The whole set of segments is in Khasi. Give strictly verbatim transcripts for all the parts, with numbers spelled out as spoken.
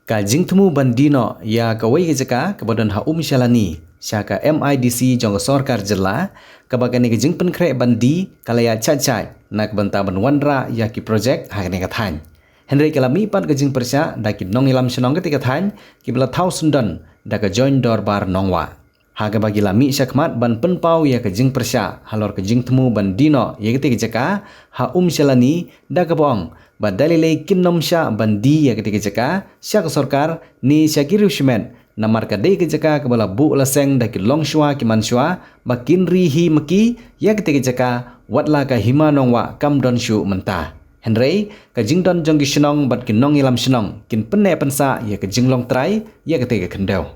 Ka jingthmu ban die noh ïa kawei ka jaka kaba don ha Umshalani sha ka M I D C jong ka sorkar jylla, kaba kane ka jingpynkhreh ban die ka la ïa chait chait na ka bynta ban wanrah ïa ki projek ha kane ka thaiñ. Hynrei ka la mih pat ka jingpyrshah da ki nongïalam shnong katei ka thaiñ kiba la thaw syndon da ka Joint Dorbar Nongwah. Ha kaba ki la mih shakhmat ban pynpaw ïa ka jingpyrshah halor ka jingthmu ban die noh ïa katei ka jaka ha Umshalani, da kaba ong ba da lei lei kin nym shah ban die ïa katei ka jaka sha ka sorkar ne sha ki riew shimet, namar ka dei ka jaka kaba la buh la seng da ki longshuwa ki manshuwa, ba kin ri hi ma ki ïa katei ka jaka, wat la ka Hima Nongwah kam don shuh mynta. Hynrei ka jingdon jong ki shnong bad ki nongïalam shnong kin pynneh pynsah ïa ka jinglong trai ïa katei ka khyndew.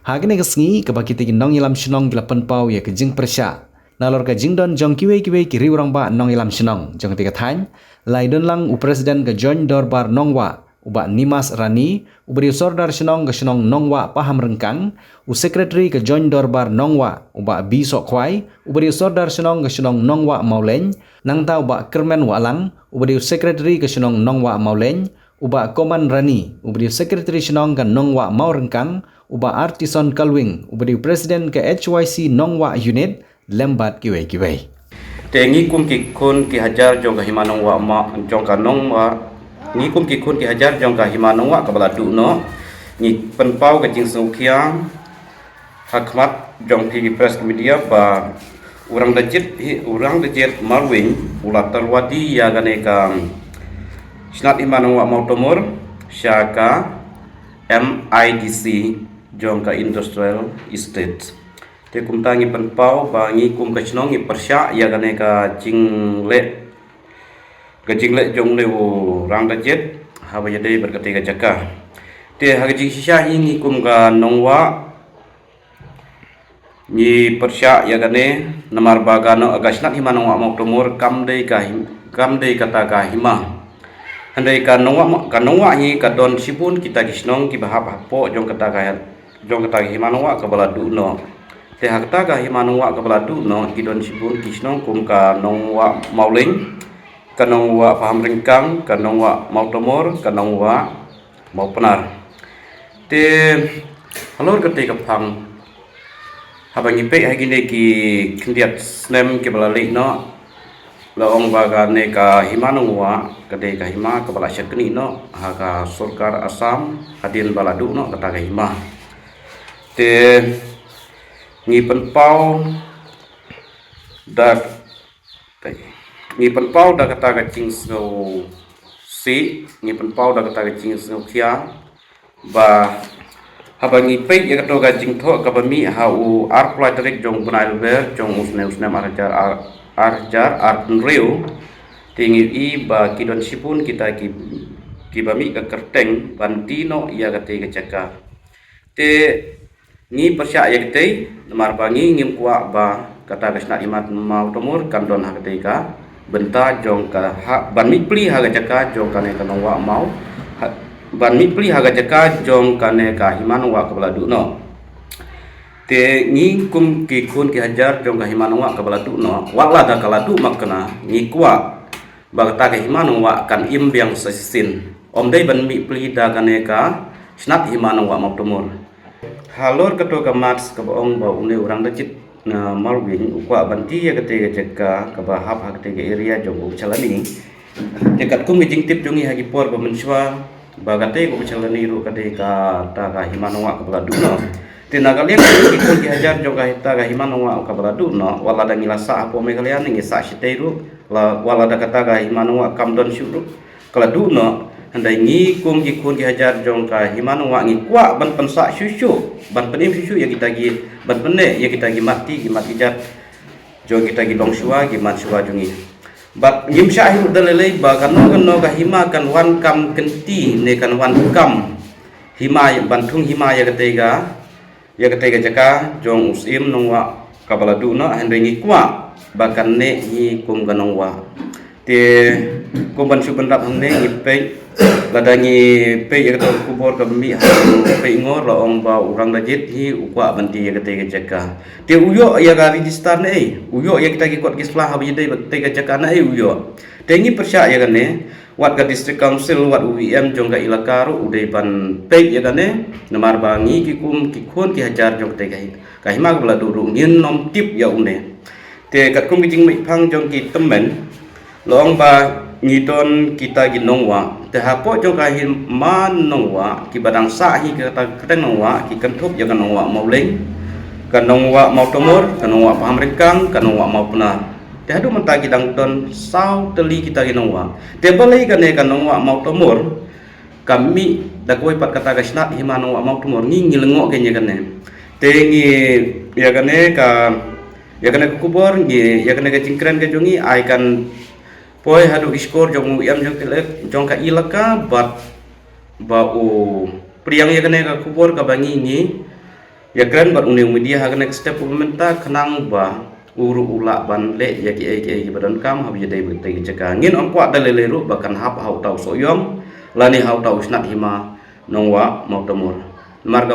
Ha kane ka sngi kaba kitei ki nongïalam shnong ki la pynpaw ïa ka jingpyrshah nalor ka jingdon jong kiwei kiwei ki riew rangbah nongïalam shnong jong katei ka thaiñ, la ïadon lang u President ka Joint Dorbar Nongwah, u Bah Nimas Rani, uba dei u Sordar Shnong ka shnong Nongwah Pahamryngkang, u Secretary ka Joint Dorbar Nongwah, u Bah B Sohkhwai, uba dei u Sordar Shnong ka shnong Nongwah Mawleiñ, nangta u Bah Kyrmen Wahlang, uba dei u Secretary ka shnong Nongwah Mawleiñ, u Bah Koman Rani, uba dei u Secretary shnong ka Nongwah Mawryngkang, u Bah Artison Kalwing, uba dei u President ka H Y C Nongwah Unit, lem bad kiwei kiwei. Te ngi kum ki khun ki hajar jong ka Hima Nongwah ma, jong ka Nongwah, ngi kum ki khun ki hajar jong ka Hima Nongwah kaba la duh noh, ngi pynpaw ka jingsngewkhia ha khmat jong phi ki press media ba u Rangjit hi, u Rangjit Marweiñ u la tyrwa die ïa kane ka shnat Hima Nongwah Mawtamur sha ka M I D C jong ka Industrial Estate. Te kumta ngi pynpaw ba ngi kum ka shnong ngi pyrshah ïa kane ka jingleh, ka jingleh jong une u Rangjit haba ïadei bad katei ka jaka. Te ha ka jingshisha hi ngi kum ka Nongwah ngi pyrshah ïa kane namar ba kano ka shnat Hima Nongwah Mawtamur kam dei ka him-, kam dei kata ka hima. Hynrei ka Nongwah ma-, ka Nongwah hi ka don shibun kita ki shnong kiba hap hapoh jong kata ka, jong kata ka Hima Nongwah kaba la duh noh. Te ha kata ka Hima Nongwah kaba la duh noh ki don shibun ki shnong kum ka Nongwah Mawleiñ, ka Nongwah Pahamryngkang, ka Nongwah Mawtamur, ka Nongwah Mawpnar. Te halor katei ka phang, haba ngi peit ha kine ki khyndiat snem kiba la leit noh, la ong ba kane ka Hima Nongwah ka dei ka hima kaba la shakri noh ha ka sorkar Assam hadien ba la duh noh kata ka hima. Te ngi pynpaw da, ngi pynpaw da kata ka jingsngewsih, ngi pynpaw da kata ka jingsngewkhia ba haba ngi peit ïa kato ka jingthoh kaba mih ha u arphew lai tarik jong u bnai Lber jong u snem, u snem ar hajar ar, ar hajar arphew hynriew, te ngi i ba ki don shibun kita ki, kiba mih ka kyrteng ban die noh ïa katei ka jaka. Te ngi pyrshah ïa katei namar ba ngi ngim kwah ba kata ka shnat Hima Mawtamur kan don ha katei ka bynta jong ka ha, ban mih pli ha ka jaka jong kane ka Nongwah Maw, ha, ban mih pli ha ka jaka jong kane ka Hima Nongwah kaba la duh noh. Te ngi kum ki khun ki hajar jong ka Hima Nongwah kaba la duh noh, wat lada ka la duh makna, ngi kwah ba kata ka Hima Nongwah kan im biang sa shisien. Ym dei ban mih pli da kane ka shnat Hima Nongwah Mawtamur. Halor kato ka mat kaba ong ba une u Rangjit, na Marweiñ u kwah ban die ïa katei ka jaka kaba hap ha katei ka area jong u Umshalani. Te katkum ka jingtip jong ngi ha ki por ba mynshuwa ba katei ka Umshalani ruh ka dei kata ka Hima Nongwah kaba la duh noh. Te na ka liang ki khun ki hajar jong kata ka Hima Nongwah kaba la duh noh, wat lada ngi la sah hapoh Meghalaya ne ngi sah shatei ruh, la, wat lada kata ka Hima Nongwah kam don shuh ruh ka la duh noh, hynrei ngi kum ki khun ki hajar jong ka Hima Nongwah ngi kwah ban pynsah shuh shuh, ban pynim shuh shuh ïa kita ki, ban pynneh ïa kita ki mat ki, ki mat ki jat jong kita ki longshuwa, ki manshuwa jong ngi. Bad ngim shah hi ruh da lei lei ba kano kano ka hima kan wan kam kynti ne kan wan kam hima ban thung hima ïa katei ka, ïa katei ka jaka jong u Syiem Nongwah kaba la duh noh, hynrei ngi kwah ba kan neh hi kum ka Nongwah. Te kum ban shu bynrap hangne ngi peit, lada ngi peit ïa kato ka khubor kaba mih ha u Peit Ngor la ong ba u Rangjit hi u kwah ban die ïa katei ka jaka. Te u ïoh ïa ka register ne ei, u ïoh ïa kita ki kot ki sla haba ïadei bad katei ka jaka ne ei u ïoh. Te ngi pyrshah ïa kane, wat ka District Council, wat u E M jong ka elaka ruh u dei ban peit ïa kane, namar ba ngi ki kum ki khun ki hajar jong kata ka hi-, ka hima kaba la duh ruh ngin nym tip ïa une. Te katkum ki jingmih phang jong ki tymmen, la ong ba ngi don kita ki nongwah. Te hapoh jong ka hima nongwah, kiba dang sah hi kata ka kyrteng nongwah, ki kynthup ïa ka nongwah Mawleng, ka nongwah Mawtamur, ka nongwah Pahamryngkang, ka nongwah Mawpnar. Te haduh mynta ki dang don saw tylli kita ki nongwah. Te balei kane ka nongwah Mawtamur ka mih da kawei pat kata ka shnat hima nongwah Mawtamur, ngi ngi lyngngoh kein ïa kane. Te ngi ïa kane ka, ïa kane ka khubor ngi, ïa kane ka jingkren ka jong ngi ai kan poi haduh ki shkor jong u E M jong ka elak-, jong ka elaka bad ba u pdiang ïa kane ka khubor kaba ngi ngi ïa kren bad une u media ha kane ka step u mynta khnang ba u ruh u lah ban leh ïa kiei kiei kiba donkam haba ïadei bad katei ka jaka. Ngin ym kwah da lei lei ruh ba kan hap ha uta u Sohiong lane ha uta u shnat hima nongwah Mawtamur. Namar ka,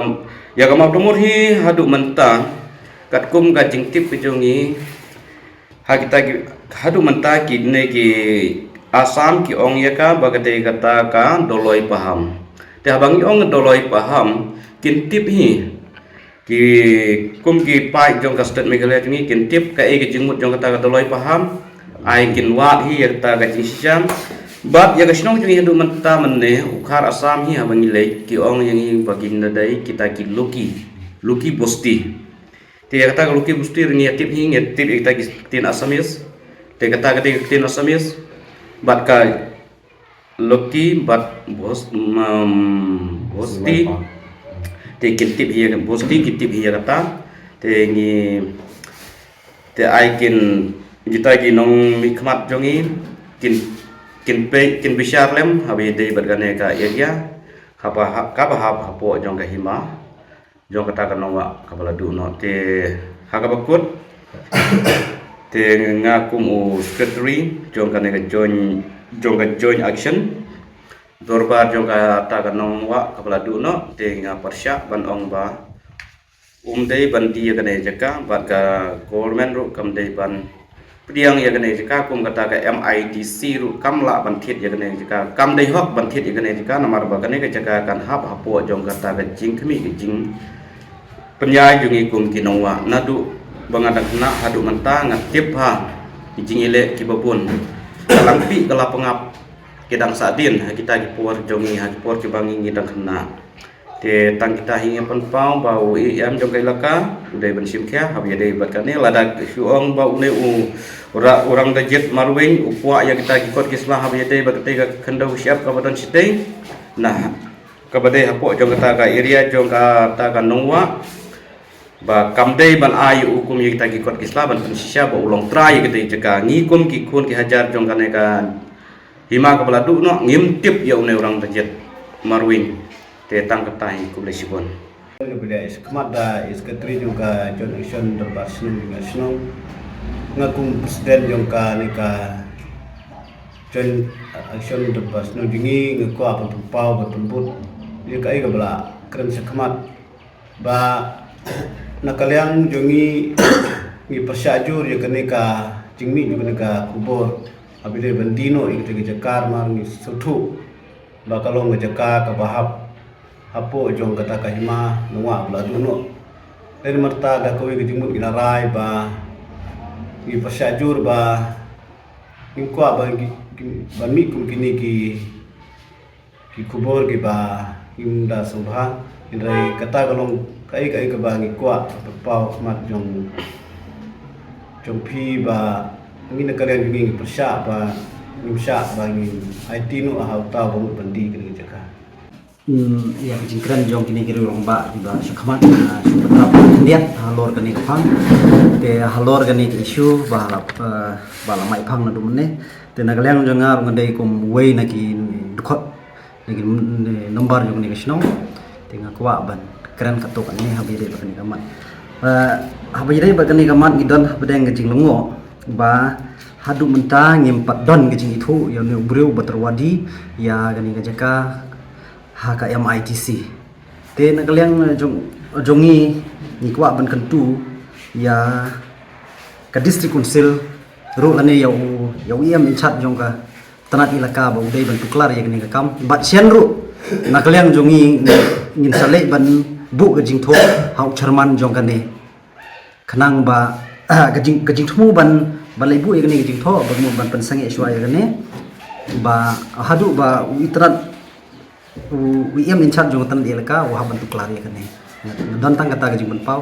ïa ka Mawtamur hi haduh mynta katkum ka jingtip ka jong ngi, ha kita ki, haduh mynta kine ki Assam ki ong ïa ka ba katei kata ka Doloi Paham. Te haba ngi ong Doloi Paham, kin tip hi. Ki kum ki paid jong ka state Meghalaya jong ngi kin tip kaei ka jingmut jong kata ka Doloi Paham. Ai kin wad hi ïa kata ka jingshisha. Bad ïa ka shnong jong ngi haduh mynta mynne u khar Assam hi haba ngi leit ki ong ïa ngi ba kin da dei kita ki Lucky, Lucky Bosti. Te ïa kata ka Lucky Bosti ruh ngi ïa tip hi, ngi ïa tip ïa kita ki ktien Assamese. Te kata ka dei ka ktien Assamese. Bad ka Lucky bad Bos-, um, Bosti. Te kin tip hi ïa ka Bosti, kin tip hi ïa kata. Te ngi, te ai kin, kita ki nongmihkhmat jong ngi kin, kin peit, kin bishar lem haba ïadei bad kane ka area kaba ha-, kaba hap hapoh jong ka hima jong kata ka nongwah kaba la duh noh. Te ha kaba kut, te nga kum u secretary jong kane ka joint, jong ka joint action dorbar jong kata ka nongwah kaba la duh noh, te nga pyrshah ban ong ba um dei ban die ïa kane jaka bad ka government ruh kam dei ban pdiang ïa kane jaka kum kata ka M I D C ruh kam lah ban thied ïa kane jaka, kam dei hok ban thied ïa kane jaka namar ba kane ka jaka kan hap hapoh jong kata ka jingkhmih ka jingpynïaid jong ngi kum ki nongwah. Naduh ba nga dang khynnah haduh mynta nga tip ha ki jingïaleh kiba bun. Ka Langpih ka Lapangap ki dang sahdien ha kita ki por jong ngi, ha ki por kiba ngi ngi dang khynnah. Te tang kita hi ngi pynpaw ba u E M jong ka elaka u dei ban shim khia haba ïadei bad kane, lada shu ong ba une u ra-, u Rangjit Marwein u kwah ïa kita ki kot ki sla haba ïadei bad katei ka khyndew shyiap kaba don shatei, na kaba dei hapoh jong kata ka area jong kata ka nongwah, ba kam dei ban ai u kum ïa kita ki kot ki sla ban pynshisha ba u long trai ïa katei jaka. Ngi kum ki khun ki hajar jong kane ka hima kaba la duh noh ngim tip ïa une u Rangjit Marwein. Te tang kata hi, khublei shibun. Nga phi da i khmat da i secretary jong ka Joint Action Dorbar Shnong jong ka shnong. Nga kum president jong kane ka Joint Action Dorbar Shnong jong ngi, nga kwah ban pynpaw ban pynbud ïa kaei kaba la kren shakhmat. Ba na ka liang jong ngi, ngi pyrshah jur ïa kane ka jingmih jong kane ka khubor. Haba ïadei ban die noh ïa kane ka jaka namar ngi sngewthuh ba ka long ka jaka kaba hap hapoh jong kata ka hima nongwah ba la duh noh. Te namar kata da kawei ka jingmut ngi la rai ba ngi pyrshah jur ba ngim kwah ba ngi, ban mih kum kine ki ki khubor kiba ngim da sngewbha, hynrei kata ka long kaei kaei kaba ngi kwah pynpaw khmat jong, jong phi ba ngi na ka liang jong ngi ngi pyrshah ba ngim shah ba ngin aiti noh ha uta uba mut ban die kane ka jaka. Hmm, ïa ka jingkren jong kine ki rangbah kiba shakhmat, ah, shu pynrap khyndiat halor kane ka phang. Te halor kane ka issue ba la, eh, ba la mih phang naduh mynne. Te na ka liang jong nga ruh nga dei kum uwei na ki dkhot na ki number jong kane ka shnong. Te nga kwah ban kren katto katne haba ïadei bad kane ka mat. Eh, haba ïadei bad kane ka mat ngi don hapdeng ka jinglyngngoh ba haduh mynta ngim pat don ka jingithuh ïa une u briew uba tyrwa die ïa kane ka jaka ha ka M I T C. Te na ka liang jong, jong ngi, ngi kwah ban kyntu ïa ka District Council ruh lane ïa u, ïa u E M in charge jong ka tnat elaka ba u dei ban tuklar ïa kane ka kam. Bad shen ruh na ka liang jong ngi ngin sa leit ban buh ka jingthoh ha u chairman jong kane. Khnang ba ka jing, ka jingthmu ban, ban leit buh ïa kane ka jingthoh, ba mut ban pynsangeh shuwa ïa kane. Ba haduh ba u itrat, u, u E M in charge jong ka tnat elaka u hap ban tuklar ïa kane. Nga don tang kata ka jingpynpaw.